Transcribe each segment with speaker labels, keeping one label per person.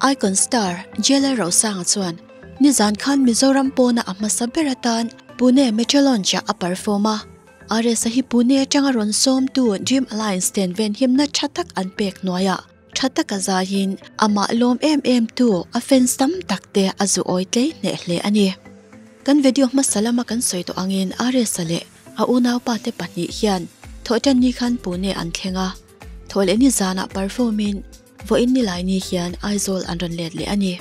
Speaker 1: Icon star Jailer Rosanga chuan nizan khan Mizoram pawna a hmasa ber atan Pune Metro Lounge-ah a perform a. RS-a hi Pune atanga rawn sawmtu Dream Alliance ten venhimna tha tak an pek hnuaiah tha taka zaiin amah lawm em em tu a fans tam tak te a zu awi tlei hneh hle a ni. Kan video hmasa lama kan sawi tawh angin RS-a leh a unaupa te pahnih hian Thawhtanni khan Pune an thleng a, Thawhlehni zanah perform in Vawiin nilai ni hian Aizawl an rawn let leh a ni.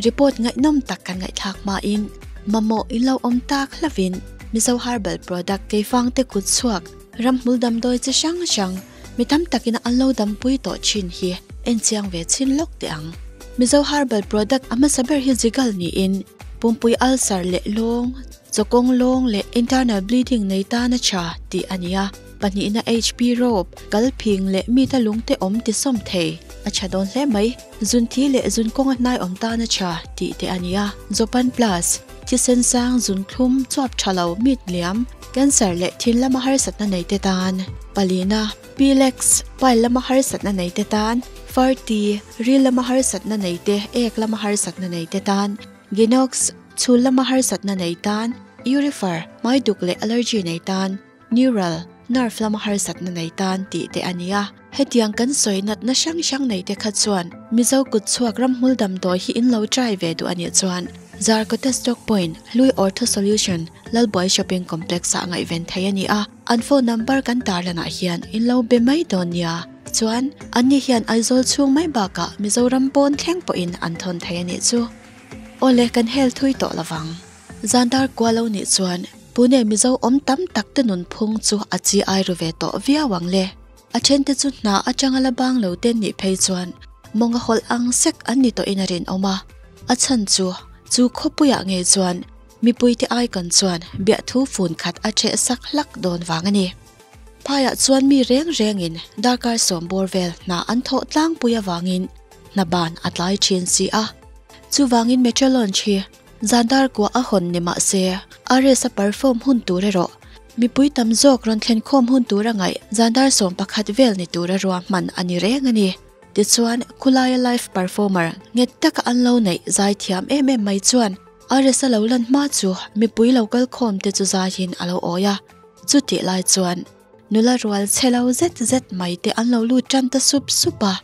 Speaker 1: Report ngaihnawm tak kan ngaihthlak hmain mamawh in lo awm tak hlavin Mizo Herbal Product keifangte kut chhuak ramhmul damdawi chi hrang hrang mi tam takin an lo dampui tawh thin hi en chiang ve chhin lawk teh ang. Mizo Herbal Product a hmasa ber hi Zigal niin pumpui ulcer leh lawng, chawkawng lawng leh internal bleeding nei tana tha tih a ni a. Pahnihna HP rope, kal phing leh mita lungte awm ti sawm thei a tha dawn hle mai. Zun thi leh zun kawnga hnai awm tan a tha tih te a ni a. Zopan Plus, thisen sang, zun thlum, chuap tha lo, mit liam, cancer leh thin lama harsatna nei te tan. Palina, Pilex, pile lama harsatna nei te tan. Farti, ril lama harsatna nei te, ek lama harsatna nei te tan. Ginox, chhul lama harsatna nei tan. Urifer, hmaiduk leh allergy nei tan. Neural, nerve lama harsatna nei tan tih te a ni a. Hetiang kan sawi natna hrang hrang nei te kha chuan Mizo kut chhuak ramhmul damdawi hi in lo try ve duh a nih chuan Zarkawta Stock Point, Hlui Ortho Solution, Lalbuai Shopping Complex ah ngaihven thei a ni a. An phone number kan tarlanah hian in lo be mai dawn nia. Chuan, anni hian Aizawl chhung mai bakah Mizoram pawn thleng pawhin an thawn thei a nih chu. Awle, kan hel thui tawh lovang. Zandar kual lo nih chuan Pune Mizo awm tam tak te nunphung chu a chi ai ru ve tawh viau ang le. A then te chu hna atanga la bang lo te nih phei chuan mawnga hawlh ang sek an ni tawhin a rinawm a. A chhan chu chu khawpuiah ngei chuan mipuite icon chuan biahthu fun khat a ṭheh sak hlak dawn vang a ni. Phaiah chuan mi reng rengin darkar sawm bawr vel hna an thawh tlangpui avangin hna ban a tlai ṭhin si a. Chuvangin Metro Lounge hi Zandar kuah a hawn ni mah se, RS a perform hun tur erawh mipui tam zawk rawn thlen khawm hun tur a ngaih Zandar 11 vel ni tura ruahman a ni reng a ni. Tichuan, khulaia live performer nghet taka an lo neih zai thiam em em mai chuan RS a lo lan hma chu mipui lo kal khawm te chu zaiin a lo awi a. Chutih lai chuan nula rual chhe lo zet zet mai te an lo lut tan ta sup sup a,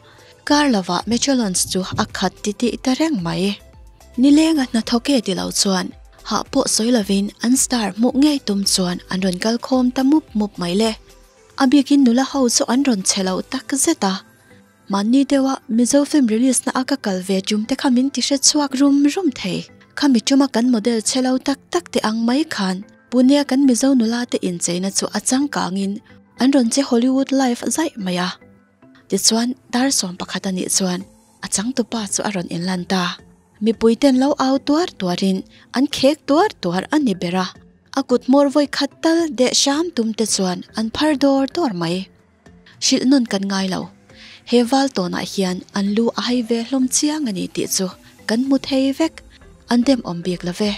Speaker 1: kar lovah Metrolons chu a khat titih ta reng mai. Nilenga hnathawk e ti lo chuan hah pawh sawi lovin an star hmuh ngei tum chuan an rawn kal khawm ta mup mup mai le. A bikin nula ho chu an rawn chhe lo tak zet a. Mahni deuha Mizo film release na a ka kal ve tum te kha min ti hre chhuak rum rum thei. Khami tuma kan model chhe lo tak tak te ang mai khan Pune a kan Mizo nula te incheina chu a changkangin an rawn che Hollywood life zaih mai a. Tichuan dar 11 a nih chuan A changtupa chu a rawn inlan ta. Mipui ten lo au tuar tuarin an khek tuar tuar a ni ber a. A kut hmawr vawi khat tal deh hram tum te chuan an phar dawr dawr mai. Hrilh nawn kan ngai lo. He val tawnah hian an lu a hai ve hlawm chiang a ni tih chu kan hmu thei vek. An dem awm bik lo ve.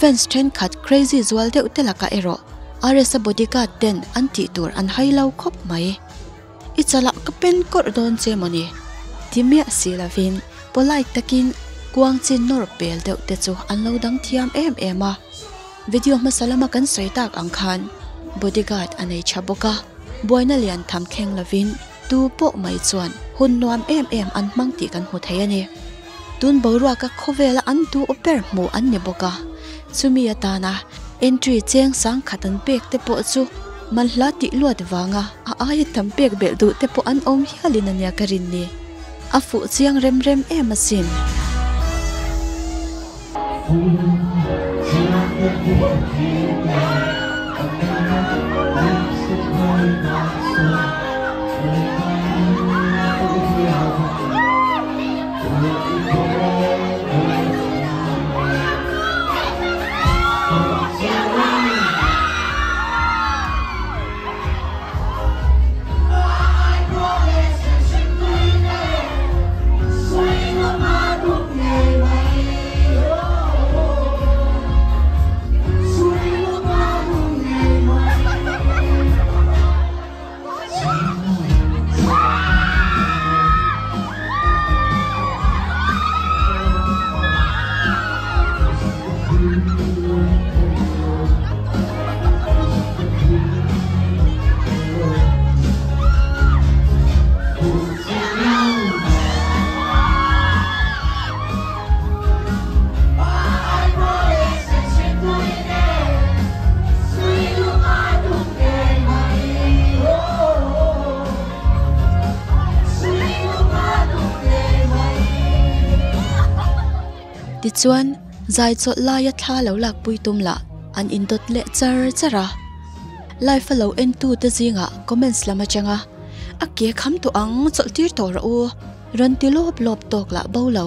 Speaker 1: Fans thenkhat crazy zual deuh te lakah erawh RS-a bodyguard ten an tih tur an hai lo khawp mai. I chalah ka pen kawrh dawn che mawni? Ti miah si lovin polite takin kuang chin nawr pel deuh te chu an lo dang thiam em em a. Video hmasa lama kan sawi tak ang khan bodyguard a nei tha bawk a, buaina lian tham thleng lovin tu pawh mai chuan hun nuam em em an hmang tih kan hmu thei a ni. Tun boruaka khawvela an duh ber hmuh an ni bawk a, chumi atana entry cheng sang khat an pek te pawh chu manhla tih luat vanga a aia tam pek belh duh te pawh an awm hialin a nia ka rin ni. A fuh chiang rem rem em asin. Tichuan, zai chawlh laia thla lo lakpui tum lah an indawt leh char char a. Live a lo en tu te zingah comments lam atanga a ke kham tawh ang chawlh tir tawh rawh u rawn ti lawp lawp tawk lah bo lo.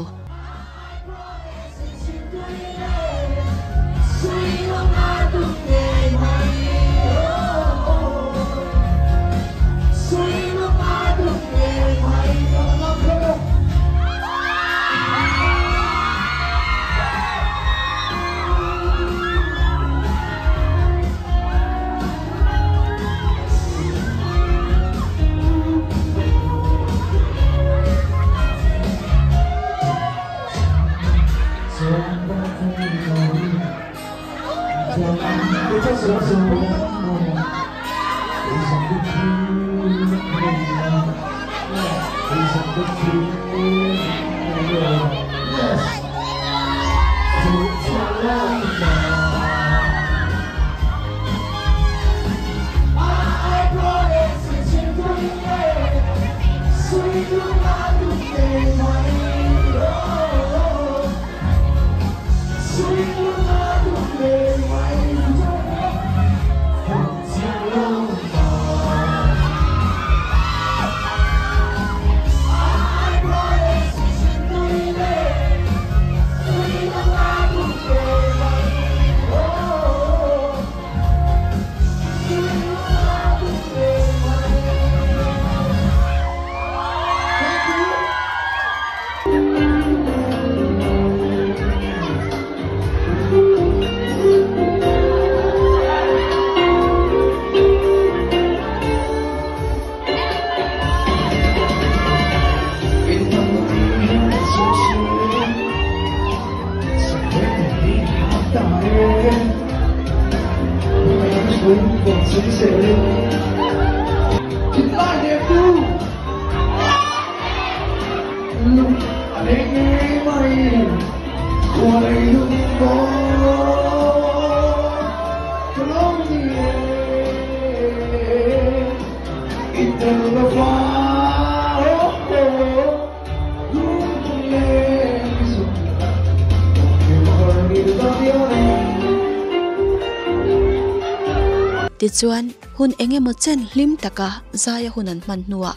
Speaker 1: Tichuan, hun eng emaw chen hlim taka zaia hun an hman hnuah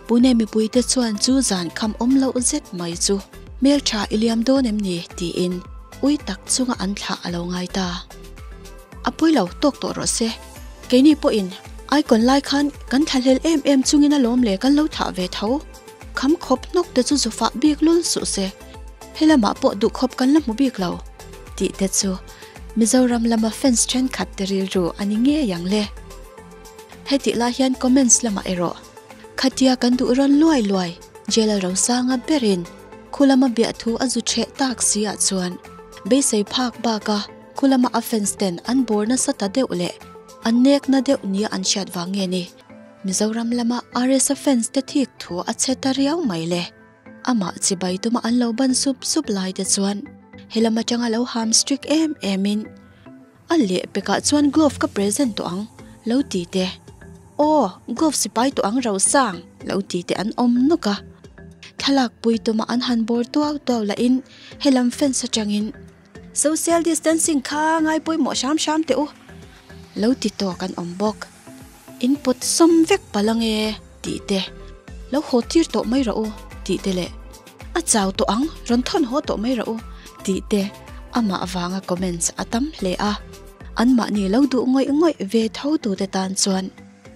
Speaker 1: Pune mipuite chuan chu zan kham awm loh zet mai chu hmeltha i liam dawn em ni tiin ui tak chunga an thlah a lo ngai ta. A pawi lo tawk tawh rawh se. Keini pawhin icon lai khan kan thlahlel em em chungin a lawm le kan lo thah ve tho. Kham khawp hnawk te chu zu fah bik lul suh se. Helamah pawh duhkhawp kan la hmu bik lo tih te chu Mizoram lama fans thenkhat te rilru a ni ngei ang le. Hetih lai hian comments lamah erawh khatia kan duh rawn luai luai Jailer Rosanga berin khu lama biahthu a zu chheh tak si ah chuan beisei phak baka khu lama a fans ten an bawr nasa ta deuh leh an nek na deuh nia an hriat vang nge ni Mizoram lama RSa fans te thik thu a chhe ta riau mai le. Amah chibai tuma an lo ban sup sup lai te chuan helam atanga lo ham strict em em in A leh pekah chuan glove ka present tawh ang, lo ti teh. Aw, glove sipai tawh ang Rosang, lo ti teh an awm nawk a. Thlalak pui tuma an han bawr tuau tuau lahin helam fence atangin Social distancing kha ngai pawimawh hram hram teh u, lo ti tawk an awm bawk. In pawt sawm vek palh ange tih te, Lo haw tir tawh mai rawh u tih te leh A chau tawh ang, rawn thawn haw tawh mai rawh u tih te amah vanga comments a tam hle a. Anmahni lo duh ngawih ngawih ve tho tute tan chuan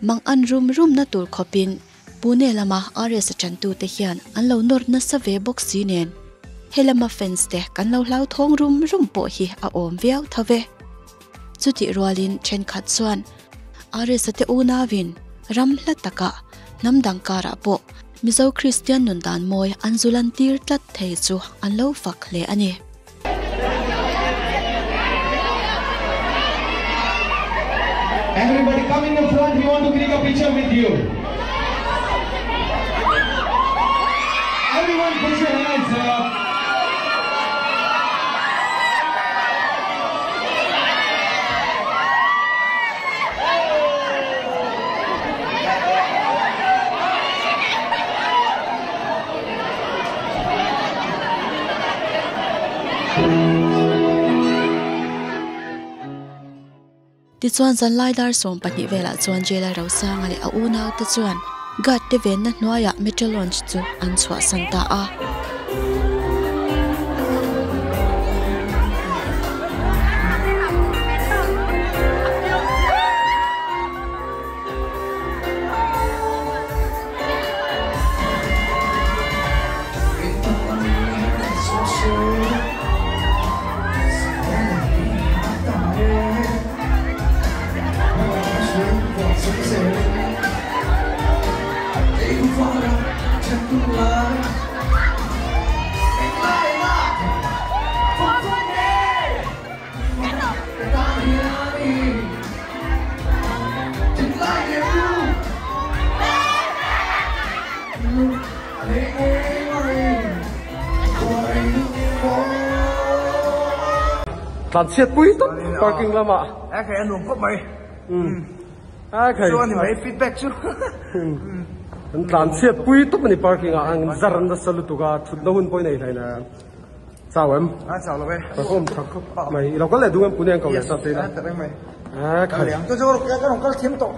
Speaker 1: mang an rum rumna tur khawpin Pune lama RS a chantute hian an lo nawr nasa ve bawk si nen, he lama fans te kan lo hlauthawng rum rum pawh hi a awm viau tho ve. Chutih rualin thenkhat chuan RS-a te unauin ram hla takah hnam dang karah pawh Mizo Kristian nun dan mawi an zulan tir tlat thei chu an lo fak hle a ni.
Speaker 2: Everybody come in the front, we want to click a picture with you. Everyone put your hands up.
Speaker 1: Tichuan zanlai dar 12 velah chuan Jail-a Rosanga leh a unaute chuan guard te venna hnuaiah Metro Lounge chu an chhuahsan ta a.
Speaker 3: Tlan chhiat pui tawp parking lamah.
Speaker 4: A khai a nuam khawp mai.
Speaker 3: A khai.
Speaker 4: Chu a ni mai feedback chu.
Speaker 3: An tlan chhiat pui tawp a ni parking ah an zar nasa lutuk a thutna hun pawh i nei hlei na. Chau em?
Speaker 4: A chau lo e.
Speaker 3: Perform tha khawp mai. I lo kal leh duh em Pune an ko leh sa te ila.
Speaker 4: Yes, reng mai.
Speaker 3: A khai.
Speaker 4: Chu chu ka rawn kal thiam tawh.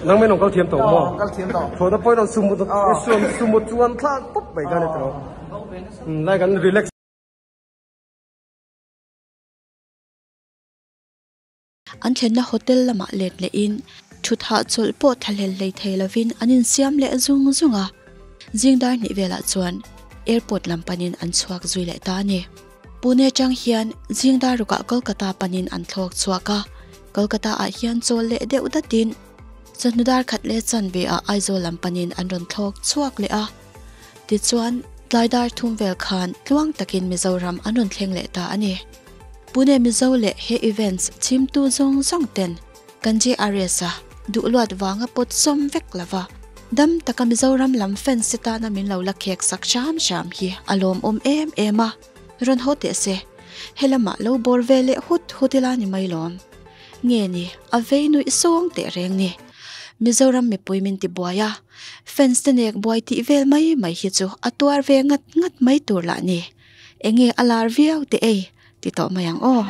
Speaker 3: Nang mai rawn kal thiam tawh maw?
Speaker 4: Kal thiam tawh.
Speaker 3: Thawhna pawh i rawn sumut suam sumut chuan thlak pawp mai kha ni tawh. Lai kan relax.
Speaker 1: An thlenna hotel lamah let lehin thut hahchawlh pawh thlahlel hlei thei lovin an insiam leh zung zung a. Zing dar hnih velah chuan airport lam panin an chhuak zui leh ta a ni. Pune atang hian zing dar rukah Kolkata panin an thlawk chhuak a, Kolkata ah hian chawl leh deuh datin chawhnu dar khat leh chanve ah Aizawl lam panin an rawn thlawk chhuak leh a. Tichuan, tlai dar thum vel khan tluang takin Mizoram an rawn thleng leh ta a ni. Pune Mizo leh he events chhimtu zawng zawng ten kan JRS a duh luat vanga pawt sawm vek lova, dam taka Mizoram lam fans te tana min lo la khek sak hram hram hi a lawmawm em em a, rawn haw teh se, helamah lo bawr ve leh hut hut ila ni mai lawm. Nge ni, a vei nuih sawng teh reng ni. Mizoram mipui min ti buai a, fans te nek buai tih vel mai mai hi chu a tuar ve ngat ngat mai tur lah ni. Enge a lar viau teh ei ti tawh mai ang aw.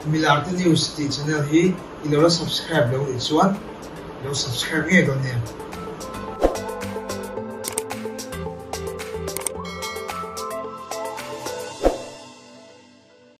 Speaker 4: Milarte News tih channel hi i lo la subscribe lo nih chuan lo subscribe ngei dawn nia.